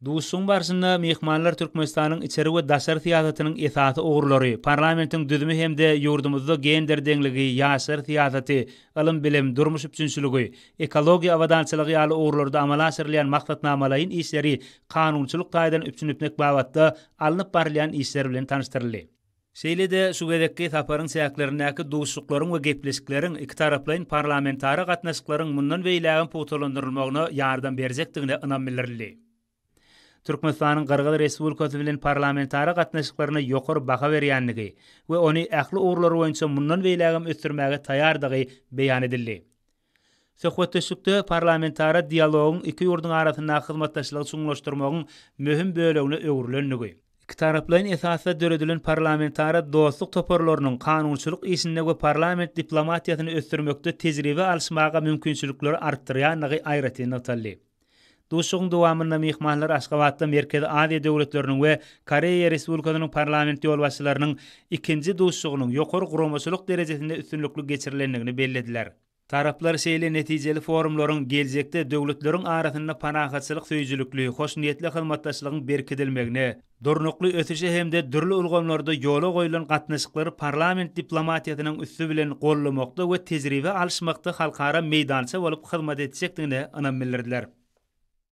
Duşuşygyň barşynda myhmanlar Türkmenistanyň içeri we daşary syýasatynyň esasy ugurlary, parlamentiň düzümi hem-de ýurdumyzda gender deňligi, ýaşlar syýasaty, ylym-bilim, durmuş üpjünçiligi, ekologiýa abadançylygy ýaly ugurlarda amala aşyrylýan maksatnamalaýyn işleri kanunçylyk taýdan üpjün etmek babatda alnyp barylýan işler bilen tanyşdyryldy. Şeýle-de şu gezekki saparyň çäklerindäki duşuşyklaryň we gepleşikleriň ikitaraplaýyn parlamentara gatnaşyklaryň mundan beýlägem pugtalandyrylmagyna ýardam berjekdigine ynam bildirildi. Türkmenistanyň Gyrgyz Respublikasy bilen parlamentara gatnaşyklaryna ýokary baha berýändigi we ony ähli ugurlar boýunça mundan beýlägem ösdürmäge taýýardygy beýan edildi. Söhbetdeşlikde parlamentara dialogyň iki ýurduň arasyndaky hyzmatdaşlygy çuňlaşdyrmagyň möhüm bölegine öwrülendigi, ikitaraplaýyn esasda döredilen parlamentara dostluk toparlarynyň kanunçylyk işinde we parlament diplomatiýasyny ösdürmekde tejribe alyşmaga mümkinçilikleri artdyrýandygy aýratyn nygtaldy. Duşuşygyň dowamynda myhmanlar Aşgabatda Merkezi Aziýa döwletleriniň we Koreýa Respublikasynyň parlament ýolbaşçylarynyň ikinji duşuşygynyň ýokary guramaçylyk derejesinde üstünlikli geçirilendigini bellediler. Taraplar şeýle netijeli forumlaryň geljekde döwletleriň arasynda parahatçylyk söýüjilikli, hoşniýetli hyzmatdaşlygyň berkidilmegine, durnukly ösüşe hem-de dürli ulgamlarda ýola goýlan gatnaşyklary parlament diplomatiýasynyň üsti bilen goldamakda we tejribe alyşmakda halkara meýdança bolup hyzmat etjekdigine ynam bildirdiler.